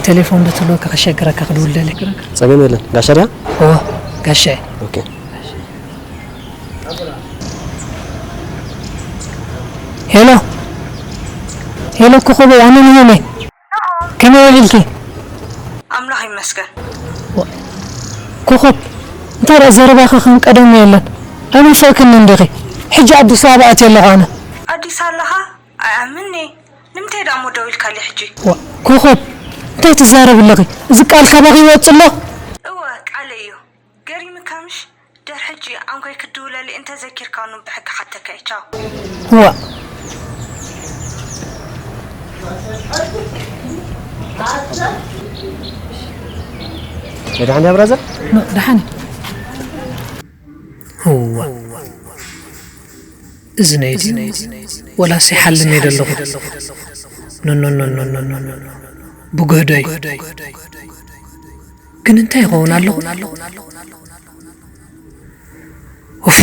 ቴሌፎን ዶ ትህልወካ ከሸግረካ ክድውል ደልየ። ጸገም የለን። ጋሻ ድያ? እወ፣ ጋሻ እየ። ኦኬ። ሄሎ፣ ሄሎ፣ ኮኾበይ፣ ኣነ ንሄነ። ከመይ ውዒልኪ? ኣምላኽ ይመስገን። ኮኾብ፣ እንታይ ደኣ ዘረባኺ ከም ቀደሙ የለን። ኣይመንፈቕክንን ዲኺ? ሕጂ ኣዲስ ኣበባ ኣትየ ኣለኹ ኣነ። ኣዲስ ኣለኻ? ኣይኣምን'የ። ንምንታይ ደኣ እሞ ደዊልካለይ ሕጂ? ዋ፣ ኮኾብ፣ እንታይ ትዛረቢ ኣለኺ? እዚ ቃል ካባኺ ይወጽእ ኣሎ? እወ፣ ቃለይ እዩ። ገሪምካ ምሽ? ድሕሪ ሕጂ ኣንኮይ ክድውለለይ እንተ ዘኪርካ ውን ብሕጊ ክሓተካ እየ። ቻው። ዋ። ደሓን እያ ብራዘር? ኖ፣ ደሓን እየ። እዋ። እዚ ነይ ድዩ? ወላስ ይሓልም እየ ዘለኹ? ኖ፣ ኖ፣ ኖ። ብጉህዶይ። ግን እንታይ ይኸውን ኣለኹ? ኡፍ።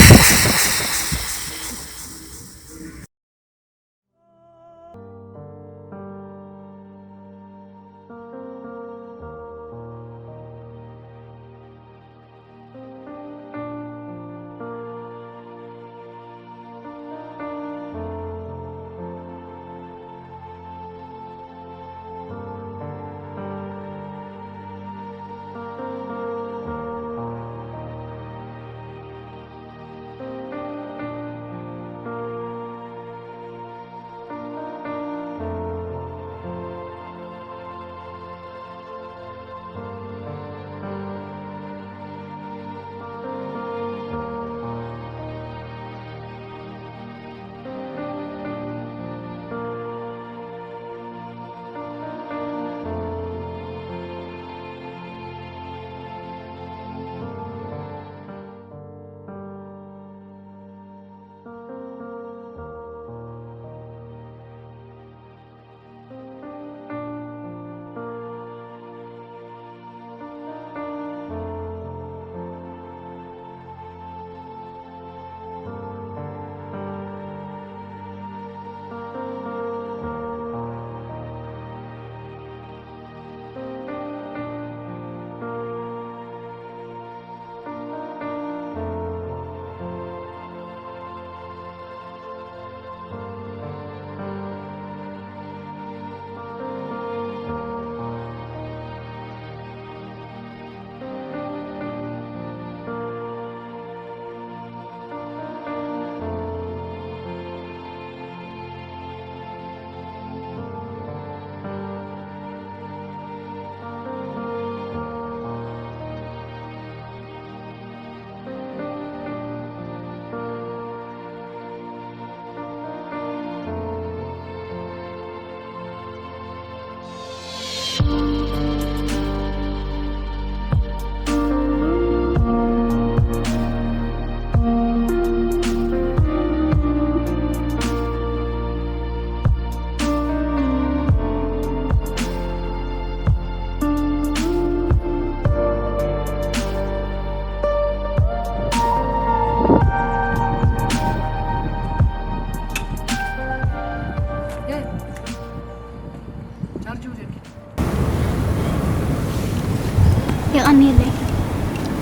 የቐንየለይ።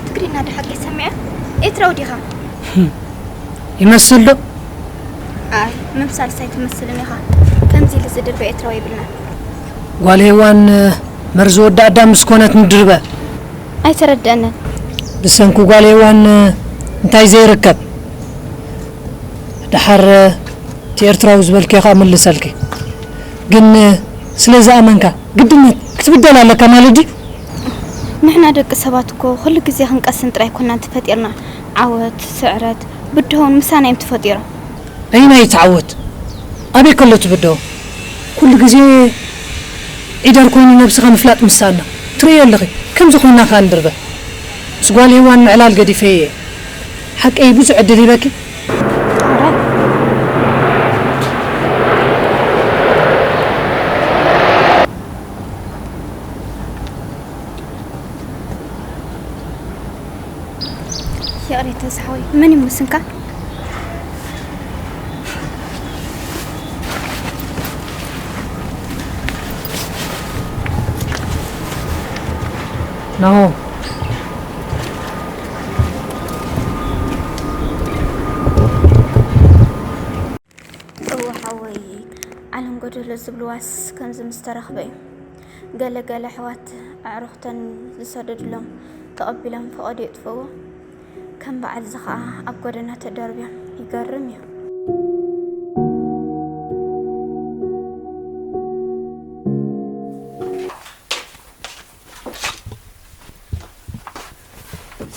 ትግርኛ ዶ ሓቂ ሰሚዐ? ኤርትራዊ ዲኻ? ይመስል ዶ? ኣይ፣ ምምሳልስ ኣይትመስልን ኢኻ። ከምዚ ኢሉ ዝድርበ ኤርትራዊ የብልናን። ጓል ሄዋን መርዚ ወዲ ኣዳም ምስ ኮነት ንድርበ። ኣይተረድአንን። ብሰንኪ ጓል ሄዋን እንታይ ዘይርከብ? ደሓር እቲ ኤርትራዊ ዝበልክዮ ከኣ ምልሰልኪ። ግን ስለ ዝኣመንካ ግድነት ክትብደል ኣለካ ማለት ድዩ? ንሕና ደቂ ሰባት እኮ ኩሉ ግዜ ክንቀስን ጥራይ ኣይኮናን ተፈጢርና። ዓወት፣ ስዕረት፣ ብድሆ እውን ምሳና እዮም ተፈጢሮም። ኣየናይ እቲ ዓወት? ኣበይ ከሎ ትብድሆ? ኩሉ ግዜ ዒደር ኮይኑ ነብስኻ ምፍላጥ ምሳና። ትርእዮ ኣለኺ፣ ከምዚ ኮይና ከኣ ንድርበ። ምስ ጓል ሄዋን ምዕላል ገዲፈ እየ። ሓቀይ ብዙሕ ዕድል ሂበኪ። ኣረ። ይቕሬታ ዝሓወይ፣ መን እዩ ምስንካ? ናሆ። እወ ሓወይ፣ ዓለም ጎደሎ ዝብልዋስ ከምዚ ምስ ተረኽበ እዩ። ገለ ገለ ኣሕዋት ኣዕሩኽተን ዝሰደድሎም ተቐቢሎም ፈቐዶ የጥፍእዎ። ከም በዓል እዚ ኸኣ ኣብ ጎደና ተደርብዮም። ይገርም እዩ።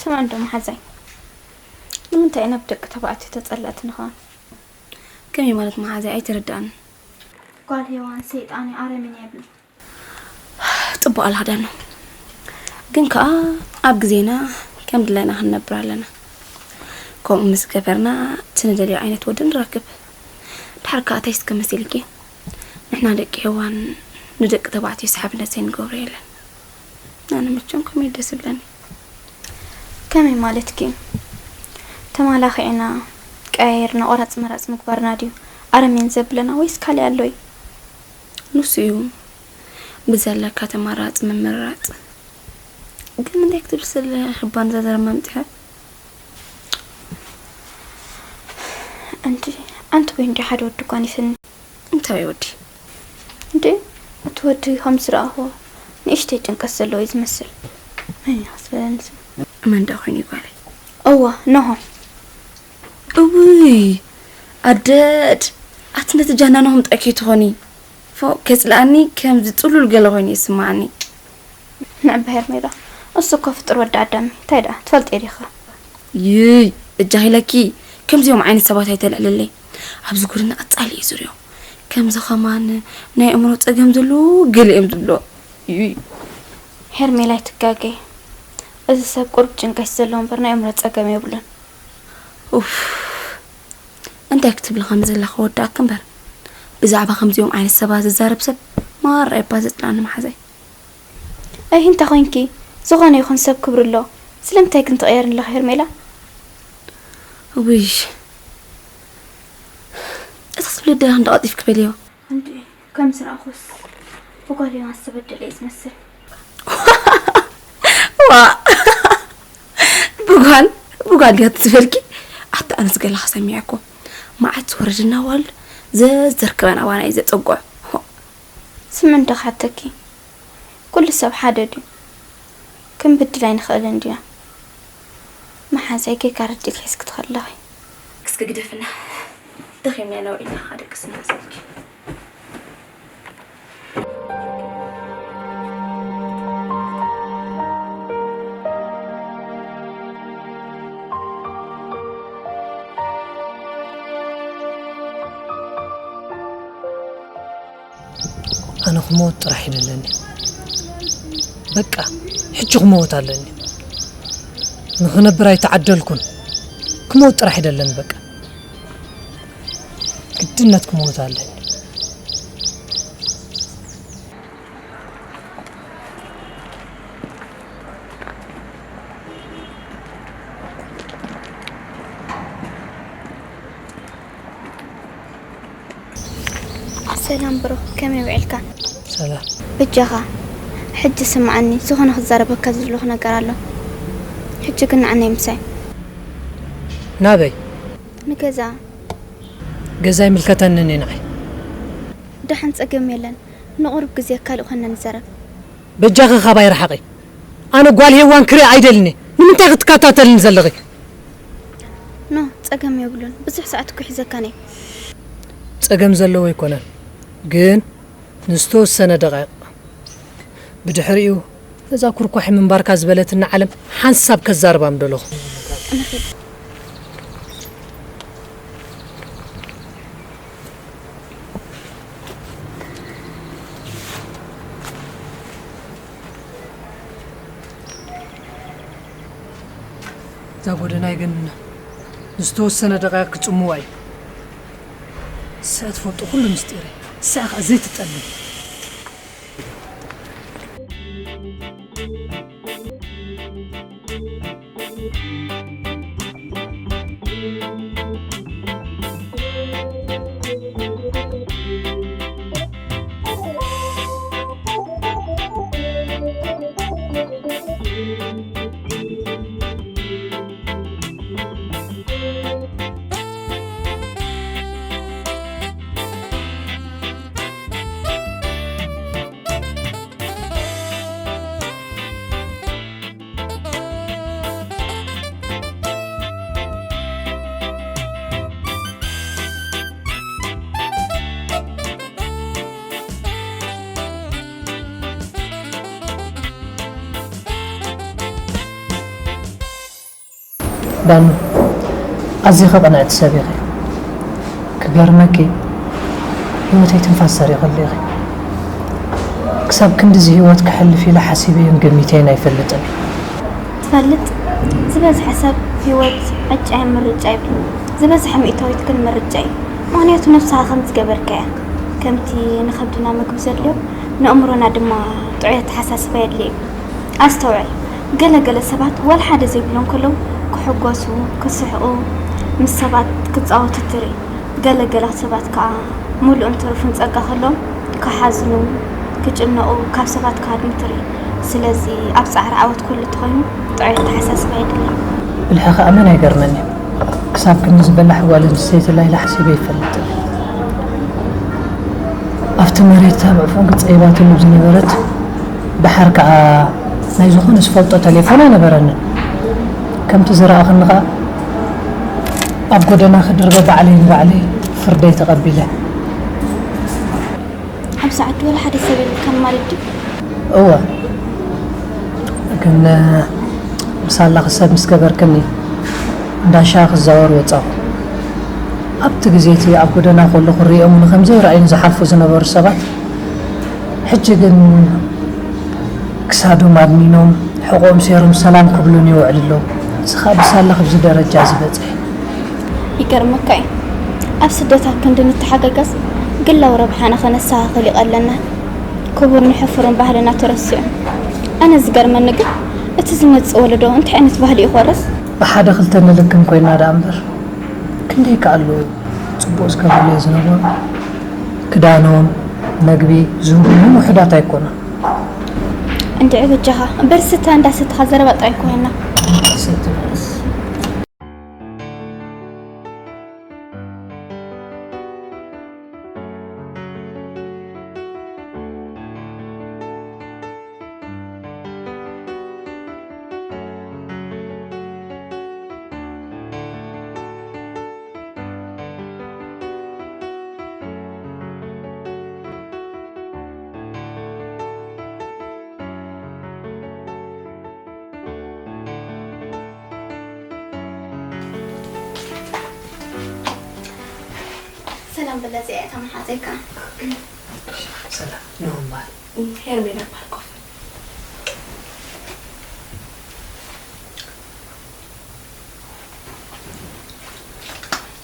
ስማዕ እንዶ መሓዛይ፣ ንምንታይ ኢና ብደቂ ተባዕትዮ ተጸለእቲ ንኸውን? ከመይ ማለት መሓዛይ? ኣይተረድኣንን። ጓል ሄዋን ሰይጣን እዩ፣ ኣረሜን እያ ይብል። ጽቡቕ ኣልሃዳኖ። ግን ከኣ ኣብ ግዜና ከም ድላይና ክንነብር ኣለና። ከምኡ ምስ ገበርና እቲ ንደልዮ ዓይነት ወዲ ንረክብ። ድሓር ከኣ እንታይ እስከ መሲልኪ? ንሕና ደቂ ሄዋን ንደቂ ተባዕትዮ ሰሓብነት ዘይንገብሮ የለን። ኣነ መቸም ከመይ ደስ ይብለኒ። ከመይ ማለትኪ? ተማላኺዕና ቀያይርና ቆራጽ መራጽ ምግባርና ድዩ ኣረሜን ዘብለና ወይስ ካልእ ኣሎ እዩ? ንሱ እዩ ብዘለካ ተማራጽ ምምራጽ። ግን እንታይ ክትብል ስለ ሕባን ዛዘር መምጥሐ? ኣንቲ ኣንቲ ወይ እንዲ ሓደ ወዲ እኳ ኒስኒ። እንታይ ወዲ? እንዴ እቲ ወዲ ከም ዝረኣኹ ንእሽተይ ጭንቀት ዘለዎ እዩ ዝመስል። መን እዩ ክስበለኒ ስም? መን ደኣ ኮይኑ እዩ ጓለይ? እዋ፣ ነሆ። እውይ ኣደድ፣ ኣቲ ነቲ ጃናኖ ምጣይ ከይትኾኒ። ፎእ፣ ከጽልኣኒ ከምዚ ጽሉል ገለ ኮይኑ ይስምዓኒ። ንዕባ ሄርሜላ፣ እሱ እኮ ፍጡር ወዲ ኣዳም እዩ። እንታይ ደኣ ትፈልጥዮ ዲኻ? ይይ፣ በጃኺ ኢለኪ፣ ከምዚኦም ዓይነት ሰባት ኣይተልዕልለይ። ኣብዚ ጎደና ቀጻሊ እየ ዝሪኦ። ከምዚ ኸማን ናይ ኣእምሮ ጸገም ዘለዎ ገለ እዮም ዝብልዎ። ይይ። ሄርሜላ ኣይትጋገ። እዚ ሰብ ቁሩብ ጭንቀት ዘለዎ እምበር ናይ ኣእምሮ ጸገም የብሉን። ኡፍ። እንታይ ክትብሊ ከም ዘለኺ ወዳእኪ እምበር፣ ብዛዕባ ከምዚኦም ዓይነት ሰባት ዝዛረብ ሰብ ማራ እባ ዘጽልኣኒ መሓዛይ። ኣይ እንታይ ኮይንኪ? ዝኾነ ይኹን ሰብ ክብሪ ኣሎ። ስለምንታይ ግን ትቕየሪ ኣለኺ ሄርሜላ? ውይ፣ እታ ትብሊ ደኣ እንዳ ቀልጢፍኪ በልዮ። እንዲ ከም ዝረኣኹስ ብጓል ዮናስ ዝተበደለ እዩ ዝመስል። ዋ፣ ብጓል ብጓል ድያ ትበልኪ? ኣታ ኣነስ ገለ ክሰሚዐ እኮ መዓት ዝወረደና ዋል ዘዘርከበን ኣባና እዩ ዘጸግዖ። ስም እንዶ ክሓተኪ፣ ኩሉ ሰብ ሓደ ድዩ? ክንብድል ኣይንኽእልን ዲና? መሓዛይ ጌጋ ረዲእኪ ሒዝኪ ትኸለኺ። እስኪ ግደፍና፣ ደኺምና ኢና ውዒልና፣ ደቅስና መሰልኪ። ኣነ ክመውት ጥራሕ ይደለኒ። በቃ፣ ሕጂ ክመውት ኣለኒ። ንኽነብር ኣይተዓደልኩን። ክመውት ጥራሕ ይደለኒ በቃ። ግድነት ክመውት ኣለኒ። ሰላም ብሩኽ፣ ከመይ ውዒልካ? ሰላም። በጃኻ፣ ሕጂ ስምዓኒ፣ ዝኾነ ክዛረበካ ዝደለኹ ነገር ኣሎ። ሕጂ ግን ንዓናይ ምሳይ። ናበይ? ንገዛ። ገዛ ይምልከተንን እዩ ንዓይ። ደሓን ጸገም የለን፣ ንቑሩብ ግዜ ካልእ ኮንና ንዛረብ። በጃኺ ካባይ ርሓቒ። ኣነ ጓል ሄዋን ክርኢ ኣይደልን እየ። ንምንታይ ክትከታተልኒ ዘለኺ? ኖ፣ ጸገም የብሉን። ብዙሕ ሰዓት እኮ ሒዘካ ነይ። ጸገም ዘለዎ ኣይኮነን፣ ግን ንዝተወሰነ ደቓይቕ። ብድሕሪኡ ነዛ ኩርኳሒ ምንባርካ ዝበለትና ዓለም ሓንሳብ ከዛርባ ምደለኹ። እዛ ጎደና ኣይገንና። ንዝተወሰነ ደቓይቕ ክጽምዋ እዩ። ንስኻ ትፈልጦ ኩሉ ምስጢረይ። ንስኻ ከኣ ዘይትጠልም። ዳኑ፣ ኣዚኺ ቅንዕቲ ሰብ ኢኺ። ክገርመኪ፣ ህይወተይ ትንፋስ ሰሪቕሉ ኢኺ። ክሳብ ክንድዚ ህይወት ክሕልፍ ኢለ ሓሲበዮን ገሚተዮን ኣይፈልጥን። ትፈልጥ፣ ዝበዝሐ ሰብ ህይወት ዕጫ ምርጫ ይብል። ዝበዝሐ ሚእታዊት ግን ምርጫ እዩ። ምኽንያቱ ነብስኻ ከም ዝገበርካያ፣ ከምቲ ንኸብድና ምግቢ ዘድልዮ፣ ንእምሮና ድማ ጥዑይ ኣተሓሳስባ የድልዮ እዩ። ኣስተውዕል፣ ገለ ገለ ሰባት ዋላ ሓደ ዘይብሎም ከለዉ ክሕጎሱ፣ ክስሕቑ፣ ምስ ሰባት ክጻወቱ ትርኢ። ገለ ገለ ሰባት ከኣ ምሉእን ትሩፍን ጸጋ ከሎም ክሓዝኑ፣ ክጭነቑ፣ ካብ ሰባት ክሃድሙ ትርኢ። ስለዚ ኣብ ጻዕሪ ዓወት ኩሉ ተኾይኑ ጥዑይ ኣተሓሳስባ የድሊ። ብልሒ ከኣ መን ኣይገርመን እዩ። ክሳብ ክንዲ ዝበላሕ ጓል ኣንስተይቲ ኢላ ሓሲበ ኣይፈልጥን። ኣብቲ መሬት ኣብ ዕፉን ክጸይባትሉ ዝነበረት፣ ደሓር ከኣ ናይ ዝኾነ ዝፈልጦ ተሌፎን ኣይነበረንን። ከምቲ ዝረኣኽኒ ከኣ ኣብ ጎደና ክድርበ ባዕለይ ንባዕለይ ፍርደይ ተቐቢለ። ኣብ ሰዓት ወላ ሓደ ሰብ የብልካን ማለት ድዩ? እወ፣ ግን ምሳላ ክሰብ ምስ ገበርክኒ እንዳ ሻሂ ክዛወር ወጻኹ። ኣብቲ ግዜ እቲ ኣብ ጎደና ከለኹ ክርእዮምን ከም ዘይረኣዩን ዝሓልፉ ዝነበሩ ሰባት፣ ሕጂ ግን ክሳዶም ኣድኒኖም ሕቖኦም ሴሮም ሰላም ክብሉኒ ይውዕሉ ኣለዉ። እዚ ኸኣ ብሳላ ኣብዚ ደረጃ እዚ በጺሐ። ይገርመካ እዩ፣ ኣብ ስደት ኣብ ክንዲ ንተሓጋገዝ ግላዊ ረብሓና ከነስተኻኽል ይቐለና። ክቡርን ሕፉርን ባህልና ተረሲዑ። ኣነ ዝገርመኒ ግን እቲ ዝመጽእ ወለዶ እንታይ ዓይነት ባህሊ እዩ ክወርስ? ብሓደ ክልተ ንልክም ኮይና ደኣ እምበር ክንደይ ከ ኣለዉ ጽቡቕ ዝገብሩለይ ዝነበሩ፣ ክዳኖም፣ መግቢ ዝህቡኒ ውሑዳት ኣይኮኑን። እንድዒ በጃኻ በል ስተ እንዳሰተኻ ዘረባ ጥራይ ኮይና። ሰላም በላ እዚኣ እያ እታ መሓዘይካ። ሰላም፣ ንኦም በሃል። ሄርሜላ በሃል፣ ኮፍ።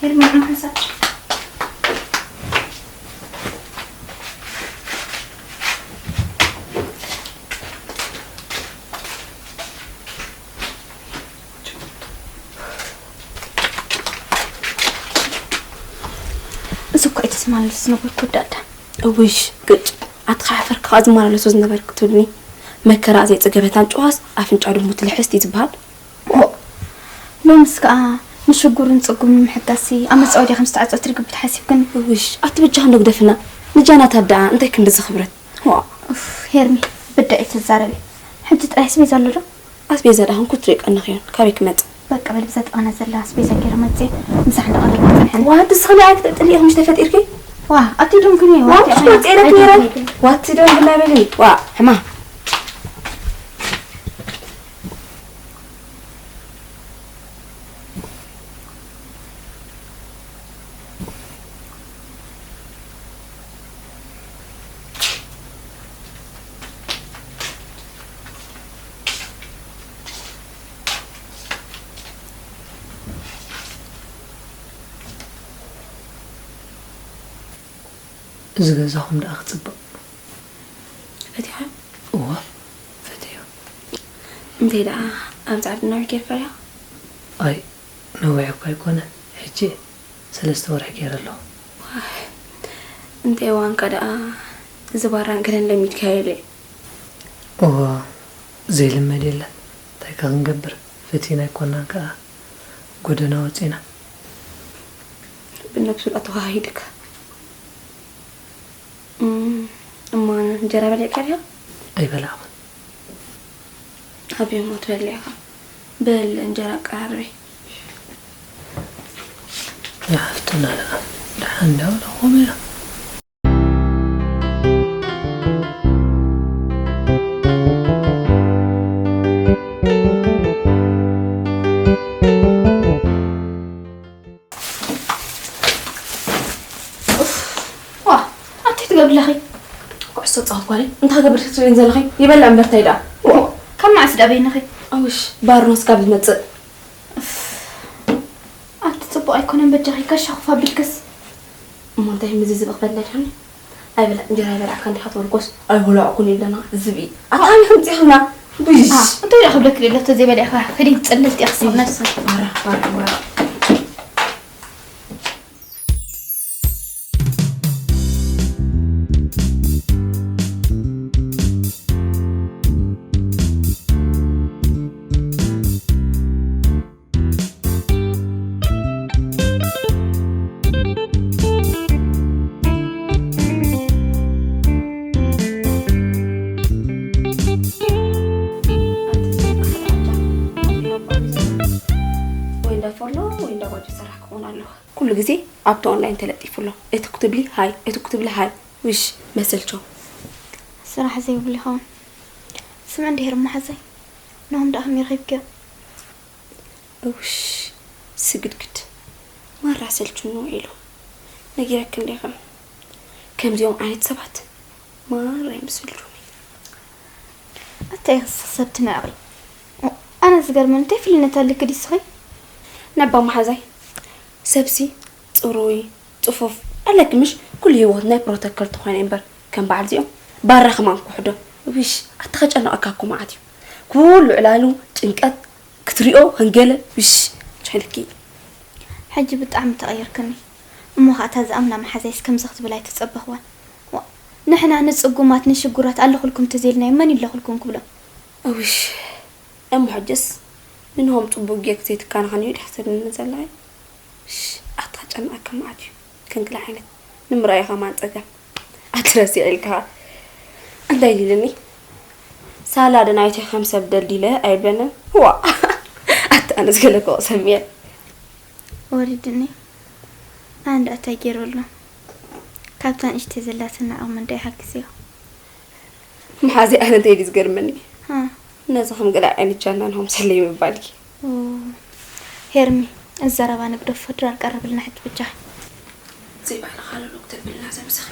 ሄርሜላ መሓዛ። እዚ እኮ እዩ ተስማልስ ዝነበርኩ ወዳዳ። እውሽ፣ ግጭ። ኣትኻ ሓፈርካ ዝመላለሶ ዝነበርክ ትብልኒ። መከራ ዘይጸገበት ኣንጭዋስ ኣፍንጫ ድሙ ትልሕስ ድዩ ዝበሃል? ኦ፣ ሎምስ ከኣ ንሽጉርን ጽጉምን ንምሕጋዝሲ ኣብ መጻወድያ ከም ዝተዓጸወት ርግቢት ሓሲብክን? እውሽ፣ ኣቲ በጃኽን ዶ ግደፍና። ንጃናት ኣደኣ እንታይ ክንድዚ ክብረት። ዋ። ኡፍ፣ ሄርሚ፣ ብዳኢ ትዛረቢ። ሕጂ ጥራይ ኣስቤዛ ኣሎ ዶ? ኣስቤዛ ደኣ ክንኩ ትሪኦ ቀንኺ እዮን። ካበይ ክመጽእ? በቃ በል፣ ብዛ ጥቓና ዘላ ኣስቤዛ ገይረ መጽየ። ምሳሕ እንዳቐረብኩ ጽንሐኒ። ዋ፣ ኣቲ ስኽሊ ኣይክተጥሊ ኢኺ ምሽ ተፈጢርኪ? ዋ፣ ኣቲ ዶም ግን እየ፣ ዋ፣ ዋቲ ምሽ ኣነ። መጽየ ደክ ነይረ። ዋቲ ዶም ግና በሊ። ዋ፣ ሕማ። እዚ ገዛኹም ደኣ ክጽብቕ። ፈቲኻ? እወ፣ ፈትዮ። እንተይ ደኣ ኣብዛ ዓዲ ነዊሕ ጌርካ ዲኻ? ኣይ፣ ነዊሕ እኳ ኣይኮነ፣ ሕጂ ሰለስተ ወርሒ ገይረ ኣለኹ። ዋይ፣ እንታይ እዋንካ ደኣ እዚ ባራን ገለን ለሚድካዮ ኢለ። እወ፣ ዘይልመድ የለን። እንታይ ከ ክንገብር? ፈቲና ኣይኮናን ከኣ ጎደና ወጺና። ብነብሱ ደኣ ተዋሃሂድካ። እም፣ እሞ እንጀራ በሊዕካ ዲኻ? ኣይበላዕኹን። ኣብዮም ትበልዕ ኢኻ። በል እንጀራ ኣቀራርበይ። ይሓፍትና ደኣ ደሓን እንዳበለኹም እያ። እንታይ ክገብር ክትሪእን ዘለኺ? ይበልዕ እምበር እንታይ ደኣ? ካብ መዓስ ደኣ በይንኺ? ኣውሽ፣ ባርኖስ ካብ ዝመጽእ። ኣቲ ጽቡቕ ኣይኮነን በጃኺ፣ ከሻኹፍ ኣቢልክስ። እሞ እንታይ ምዚ ዝብቕ በላ ዲኹኒ? ኣይበላ፣ እንጀራ ኣይበላዕካ እንዲኻ ትበልኮስ? ኣይበላዕኩን ኢለና ዝብኢ። ኣታ ኣበይ ከምጺኽና? ብሽ። ኣ፣ እንታይ ደኣ ክብለኪ ደሎ፣ ተዘይበሊዕካ፣ ኺዲ ጽልልቲ ኢኺ ሰብነስ። ባራ፣ ባራ፣ ባራ። ወይ እንዳ ፎርኖ ወይ እንዳ ጓጆ ሰራሕ ክኾን ኣለዎ። ኩሉ ግዜ ኣብቲ ኦንላይን ተለጢፉ ኣሎ። እቲ ክትብሊ ሃይ፣ እቲ ክትብሊ ሃይ። ውሽ መሰልቸው። ስራሕ ዘይብሉ ይኸውን። ስምዕ እንድሄር መሓዘይ፣ ንሆም ደኣ ከመይ ረኺብክዮ? እውሽ ስግድግድ። ማራ ሰልችኑ ኢሉ። ነጊረክ እንዲኸ። ከምዚኦም ዓይነት ሰባት ማራ ይምስልዱኒ። ኣታይ ክስኽ ሰብ ትንዕቒ? ኣነ ዝገርመኒ እንታይ ፍልነት ኣለኪ ድስኺ? ነባ መሓዛይ፣ ሰብሲ ጽሩይ፣ ጽፉፍ ኣለኪ ምሽ? ኩሉ ህይወት ናይ ፕሮቶኮል ተኾይነ እምበር ከም በዓል እዚኦም ባራ ከማን ክውሕዶ። ውሽ ኣቲ ከጨንቐካ እኮ መዓት እዩ። ኩሉ ዕላሉ ጭንቀት ክትሪኦ ከንገለ። ውሽ ቻይልኪ። ሕጂ ብጣዕሚ ተቐይርክኒ። እሞ ኸኣ እታ ዝኣምና መሓዛይስ ከምዚ ክትብል ኣይተጸበኽዋን። ዋ፣ ንሕና ንጽጉማት ንሽጉራት ኣለኹልኩም ተዘይልናዮ መን ይለኹልኩም ክብሎም? እውሽ እሞ ሕጅስ ንንሆም ጽቡቅ ጌርክ ዘይትካናኸንዮ ድሕስብኒ ዘለኺ? እሽ ኣታ ጨንኣካ መዓት እዩ። ከንክላ ዓይነት ንምርኣዩ ከማን ጸገም። ኣትረሲዕ ኢልካ እንታይ ኢልኒ? ሳላድ ናይቲ ከም ሰብ ደልዲለ ኣይብለንን። ዋ ኣታ ኣነስ ገለ ክቕሰም እየ። ወሪድኒ። ኣንዳ እንታይ ገይሩ ኣሎ? ካብታ ንእሽተይ ዘላትና ዓቕሚ እንታይ ሓግዝዮ? መሓዚ ኣነ እንታይ ድዩ ዝገርመኒ? ሃ። ነዚ ከም ገለ ዓይነት ጃና ንኸምሰለይ ምባል እዩ። ኦ፣ ሄርሚ፣ እዚ ዘረባ ንግደፎ፣ ድራር ቀርብልና ሕጂ በጃኺ። ዘይባህልኻ ኣሎ ዶ ክተብልና ዘምሰኺ?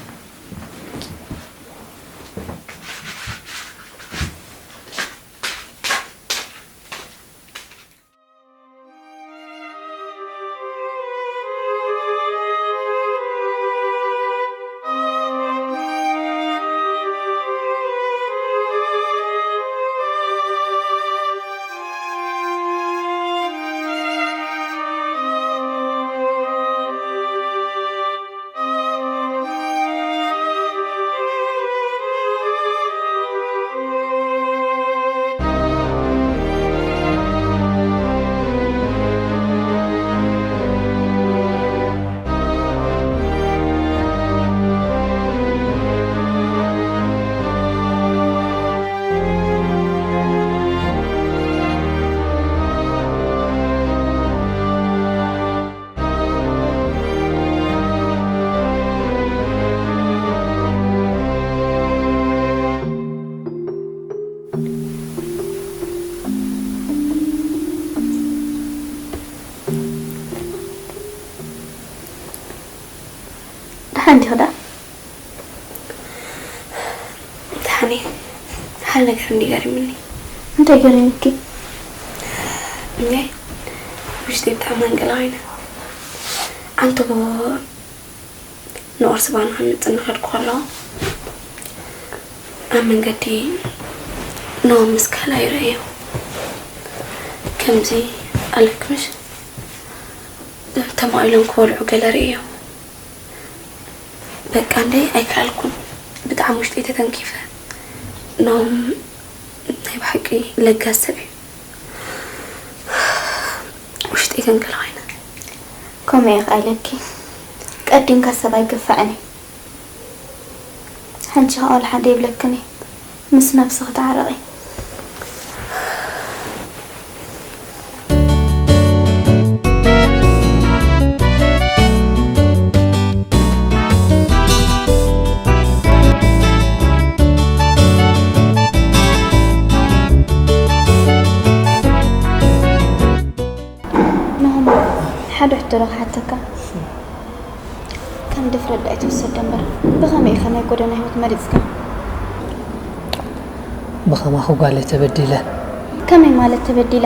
ደሓን ዲኺ ደኣ? ደሓን እየ። ሓደ ነገር እንዲ ገሪሙኒ። እንታይ ገሪሙኪ? እኔ ውሽጢ ብጣዕሚ መንቀላቒ ኮይነ። ኣንተ ንቑርሲ ባና ክንጽን ንኸድኩ ከለኹ፣ ኣብ መንገዲ ኖም ምስ ካልኣይ ርእዮ። ከምዚ ኣለክ ምሽ? ተማቒሎም ክበልዑ ገለ ርእዮ። በቃ እንደ ኣይከኣልኩን። ብጣዕሚ ውሽጠይ ተተንኪፈ። ኖም ናይ ብሓቂ ለጋስ ሰብ እዩ። ውሽጠይ ተንከለ ኮይነ። ከምኡ እየ ቃይለኪ። ቀዲምካ ሰብ ኣይግፋዕን እዩ። ሓንቲ ኸኣ ዋላ ሓደ ይብለክን እየ። ምስ ነብስኺ ተዓረቒ። ናሆም፣ ሓደ ሕቶ ዶ ክሓተካ? ከም ድፍረት ዶ ኣይትውሰዶ እምበር፣ ብኸመይ ኢኻ ናይ ጎደና ህይወት መሪጽካ? ብኸማኹ ጓለይ ተበዲለ። ከመይ ማለት ተበዲለ?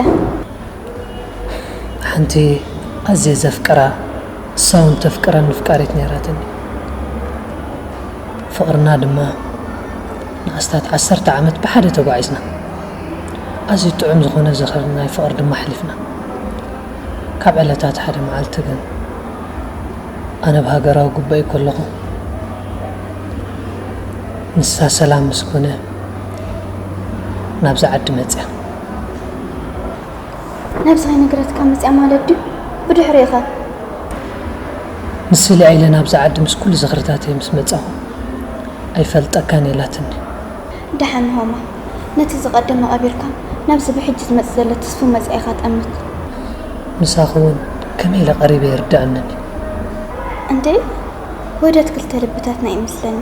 ሓንቲ ኣዝየ ዘፍቅራ፣ እሳ እውን ተፍቅረኒ ፍቃሪት ነይራትኒ። ፍቕርና ድማ ንኣስታት ዓሰርተ ዓመት ብሓደ ተጓዒዝና። ኣዝዩ ጥዑም ዝኾነ ዝኽሪ ናይ ፍቕሪ ድማ ኣሕሊፍና። ካብ ዕለታት ሓደ መዓልቲ ግን፣ ኣነ ኣብ ሃገራዊ ጉባኤ ከለኹ፣ ንሳ ሰላም ምስ ኮነ፣ ናብዚ ዓዲ መጽያ። ናብዚ ከይነገረትካ መጽያ ማለት ድዩ? ብድሕሪኡ ኸ? ንስሊኣ ኢለ ናብዚ ዓዲ ምስ ኩሉ ዝኽርታተይ ምስ መጻኹ፣ ኣይፈልጠካን ኢላትኒ። ደሓን ሆማ፣ ነቲ ዝቐደመ ቀቢርካ፣ ናብዚ ብሕጂ ዝመጽእ ዘሎ ትስፉው መጻኢኻ ጠምት። ምሳኺ እውን ከመይ ኢለ ቀሪበ ይርድኣኒ። እንዴ፣ ወደት ክልተ ልብታትና ይመስለኒ።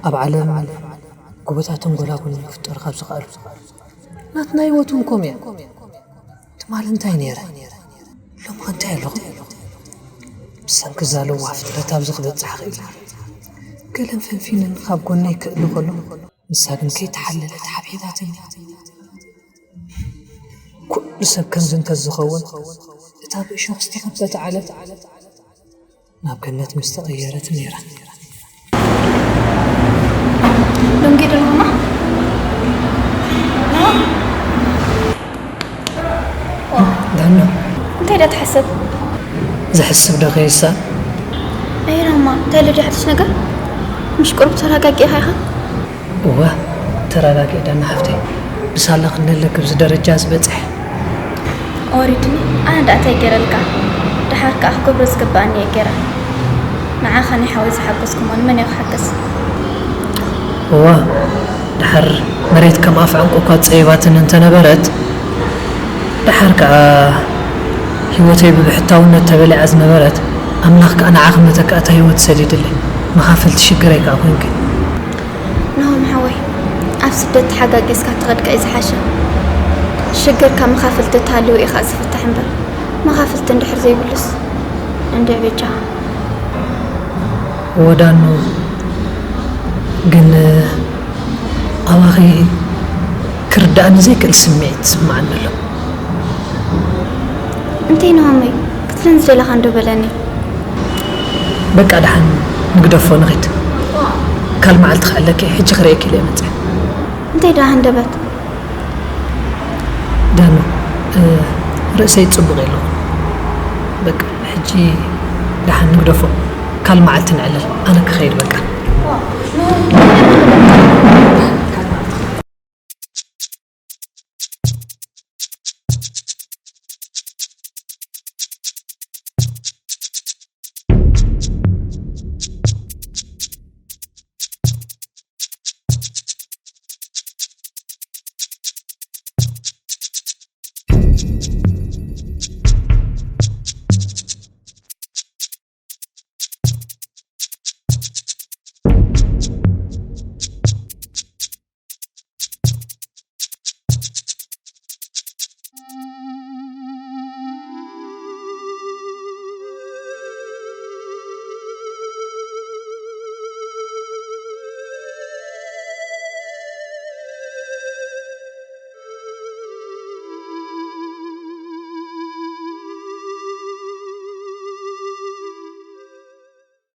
ኣብ ዓለም ጎቦታትን ጎላጉልን ክፍጠሩ ካብ ዝኽኣሉ ናትና ህይወት እውን ከምኡ እያ። ትማሊ እንታይ ነይረ? ሎሚ ኸ እንታይ ኣለኹ? ብሰንኪ እዛ ለዋህ ፍጥረት ኣብዚ ክበጽሕ ክኢለ። ገለን ፈንፊነን ካብ ጎነይ ክእሊ ከሎ፣ ንሳ ግን ከይተሓለለት ሓብሒባትኒ። ኩሉ ሰብ ከምዚ እንተዝኸውን፣ እታ ብእሾኽ ዝተኸበበት ዓለም ናብ ገነት ምስ ተቐየረት ነይራ። ደንጊ ድንጉማ ዳኖ፣ እንታይ ዳ ትሓስብ? ዝሕስብ ዶ ከይሳ? ኣይራማ እንታይ ለዲ ሓድሽ ነገር? ምሽ ቁሩብ ተረጋጊእኻ ኢኻ? እዋ፣ ተረጋጊ ዳና ሓፍተይ። ብሳላ ክንደለክ ኣብዚ ደረጃ ዝበጽሕ። ወሪድኒ። ኣነ ደኣ እንታይ ገይረልካ? ደሓር ከኣ ክገብሮ ዝግብኣኒ እየ ገይረ። ንዓኻ ናይ ሓወይ ዝሓገዝኩሞ ንመን እየ ክሓግዝ? እዋ፣ ደሓር መሬት ከም ኣፍ ዕንቁ እኳ ጸይባትን እንተነበረት፣ ደሓር ከኣ ህይወተይ ብብሕታውነት ተበሊዓ ዝነበረት፣ ኣምላኽ ከኣ ንዓኺ መተካእታ ህይወት ሰዲድለይ። መኻፈልቲ ሽግረይ ከኣ ኮንኪ። ናሆም ሓወይ፣ ኣብ ስደት ተሓጋጊዝካ ትኸድ ከኣ እዩ ዝሓሸ። ሽግርካ መኻፍልቲ እንተሃልዩ ኢኻ ዝፍታሕ እምበር፣ መኻፍልቲ እንድሕር ዘይብሉስ እንድዒ በጃኻ። ወዳኖ ግን ኣባኺ ክርዳእኒ ዘይክእል ስምዒት ይስምዓኒ ኣሎ። እንታይ ናሆመይ፣ ክትብለኒ ዝደለኻ እንዶ በለኒ። በቃ ደሓን ንግደፎ ንኺድ። ካል መዓልቲ ክዕለኪ ሕጂ ክርእየኪ ኢለ እየ መፅአ። እንታይ ደኣ ሃንደበት? ዳኑ፣ እ፣ ርእሰይ ጽቡቕ የለኹን። በቃ ሕጂ ደሓን ንግደፎ። ካል መዓልቲ ንዕልል። ኣነ ክኸይድ በቃ።